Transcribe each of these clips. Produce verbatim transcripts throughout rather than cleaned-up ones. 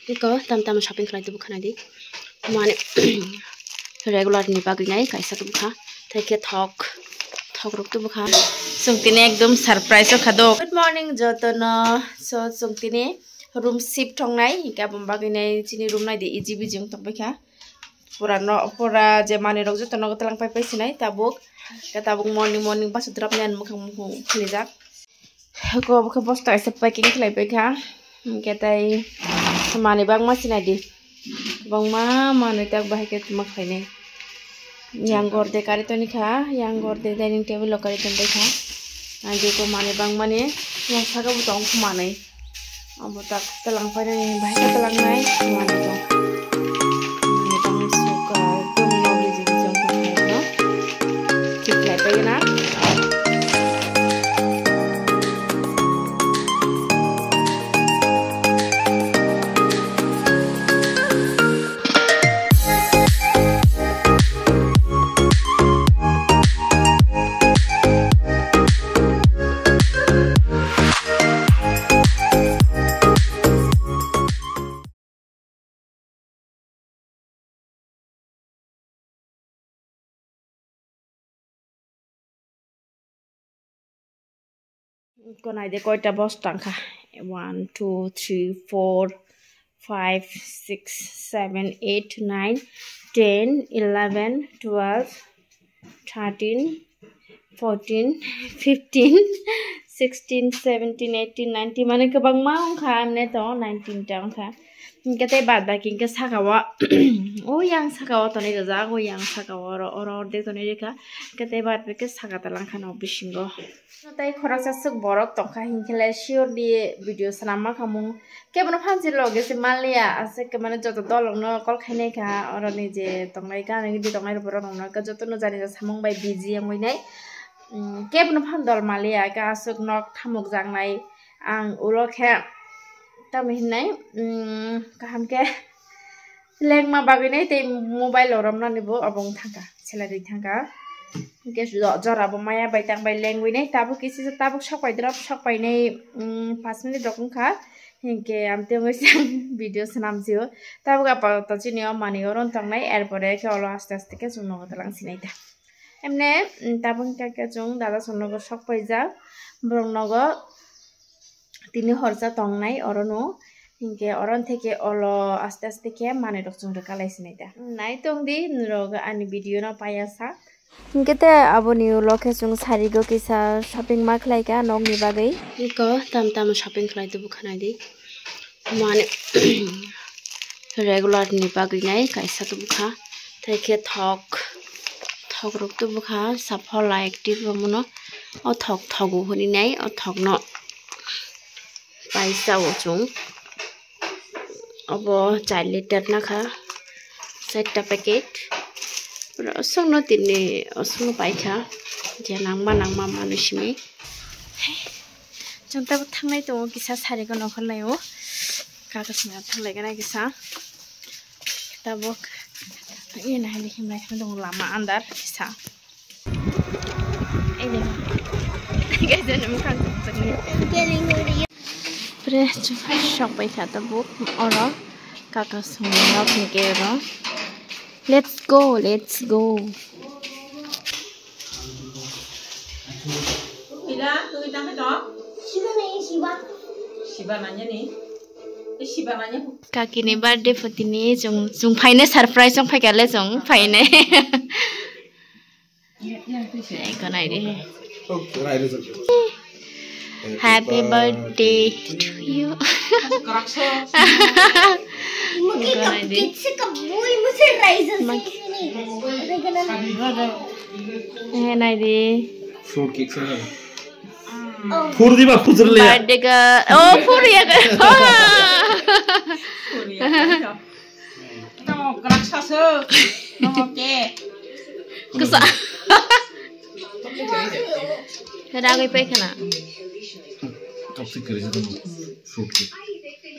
Iko tam tam shopping khlai tubu khana di. Mane regular ni bagwi nai kaisa tubu kha. Tei khe thok, thok rok tubu kha. Chwng tini ekdom surprise o kha do. Good morning jotono. So chwng tini room shift thongnai, hingke aboni bagwi nai chini room nai di E G B jing tongbai kha. Pura no, pura je manwi rok joto nogo twlang pai pai sinai tabuk. Ke tabuk morning morning basu drap nai mukhang mukhung khilijak. Heko bokhe bosta kaisa packing khlai pai kha. Hingke tai manwi bangma sinai di. Bangma manwi tak bahai khe tuma khlainai. Yang gor de kari toni kha, yang gor de dining table lo kari ton bai kha. Nai di ko manwi bangmani yang saka bo tong manwi. Abo tak twlang painani bahai khe twlangnai manwi tong. Manwi tong suka tong no biji biji wng tong no. Thik lai paina. Konai de koita bosta wngkha? One, two, three, four, five, six, seven, eight, nine, ten, eleven, twelve, thirteen, fourteen, fifteen, sixteen, seventeen, eighteen, nineteen, mane kwbangma wngkha, amne to nineteen ta wngkha. Hingke tei baad baki hingke saka o, o yang saka o tonwi rijak, o yang saka o, oro, oro ordek tonwi rikha. Hingke tei baad baki saka talangkha no bisingo. Tei khoroksa swk borok tongkha, hinkhe le sure di video swnam ma khamung. Kebono phan si loge se manliya, aswk mane joto dolokno call khainai kha, oroni je tongnai, gana gidi tongnai borok rokno jotono jani ja samung bai busy wngwi nai. Mm, kebono phan dol manliya, khe aswk nok thamuk jaknai. Ang ulo khe tamo hinnai, mm, kaham khe lengma bagwi nai tei mobile o romnani bo obo wng thangkha, salary thangkha. Hingke jo-, jora bo maya bai tang bai lengwi nai tabuk kisi tabuk sok pai drop sok pai nai, mm, pash minute rok wngkha. Hingke amtwi wngwi se ang video swnam sio. Tabuk apato chini o manwi oro wng tongnai, er pore khe olo aste aste khe chwng nogo twlang sinai ta. Emne, mm, tabuk hingka khe chwng dada chwng nogo sok paijak, borok nogo tini horsa tongnai orono, hinkhe oro theke olo aste aste khe manwi rok chwng rwkalai sinai ta. Nai tong di norok ani video no paya sak. Hinkhe te aboni ulo khe chwng sari go kisa shopping ma khlai kha nokni bagwi. Iko tam tam shopping khlai tubu khana di. Mane regular ni bagwi nai kaisa tubu kha. Tei khe thok, thok rok tubu kha, saphola active rok mono. O thok thogo hwnwi nai, o thok no paisa o chwng. Obo char liter na kha, charta packet. Pura osokno tini osokno paikha, je nangma nangma manwi simi. Chwng tabuk thangnai tongo kisa sari gana hor lai o. Kaka swnam thanglai gana kisa. Tabuk ina hali himlai kheno tongo lama andar kisa. Ei de. Guys, ani mukhang chukchukni. Pre chuk sok bai kha tabuk oro kaka swnam rok ni ke oro. Let's go, let's go. Ila, tui tang to? Siba nanya ni. Siba nanya. Kaki ni birthday photo ni chwng, chwng phaine surprise chwng phaikha le chwng phaine. Eko nai di. Happy birthday to you. Eko nai di. Eh, nai di. Fruit cake sa. Phur di ba, phur le ya. Birthday ka. Oh, phur ya ka. Phur ya ka. Tamo kraksa se. Tamo ke. Kesa. Ragwi pai khana. Toxic kare se tamo. Fruit cake.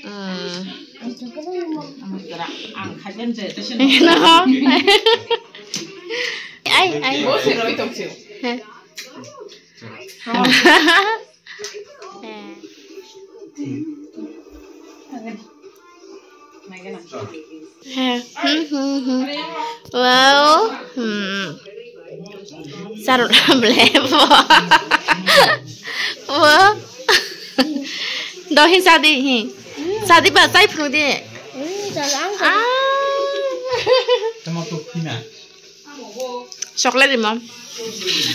Ah. Ang khajan je, to se. No. Ai, ai. Bo se roi tong se. Heh. Eh. He, hmm, hmm, hmm. Wow. Hmm. Sarut ble. Wow. Dohin sadi hi. Sadi ba sai phru de. Ah. Chocolate rimo.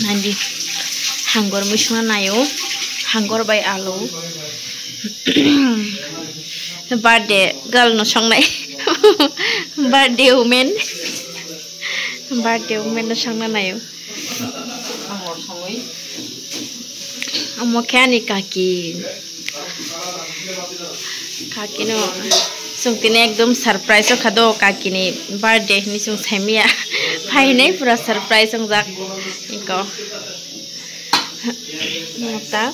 Nandi. Hangor mui songna naio. Hangor bai alu. Birthday girl no songnai. Birthday woman. Birthday woman no songna naio. Omo khe ani kaki. Kaki no. Chwng tini ekdom surprise o kha do kaki ni birthday hinwi chwng saimaya. Phainai pura surprise wngjak. Iko. Mota.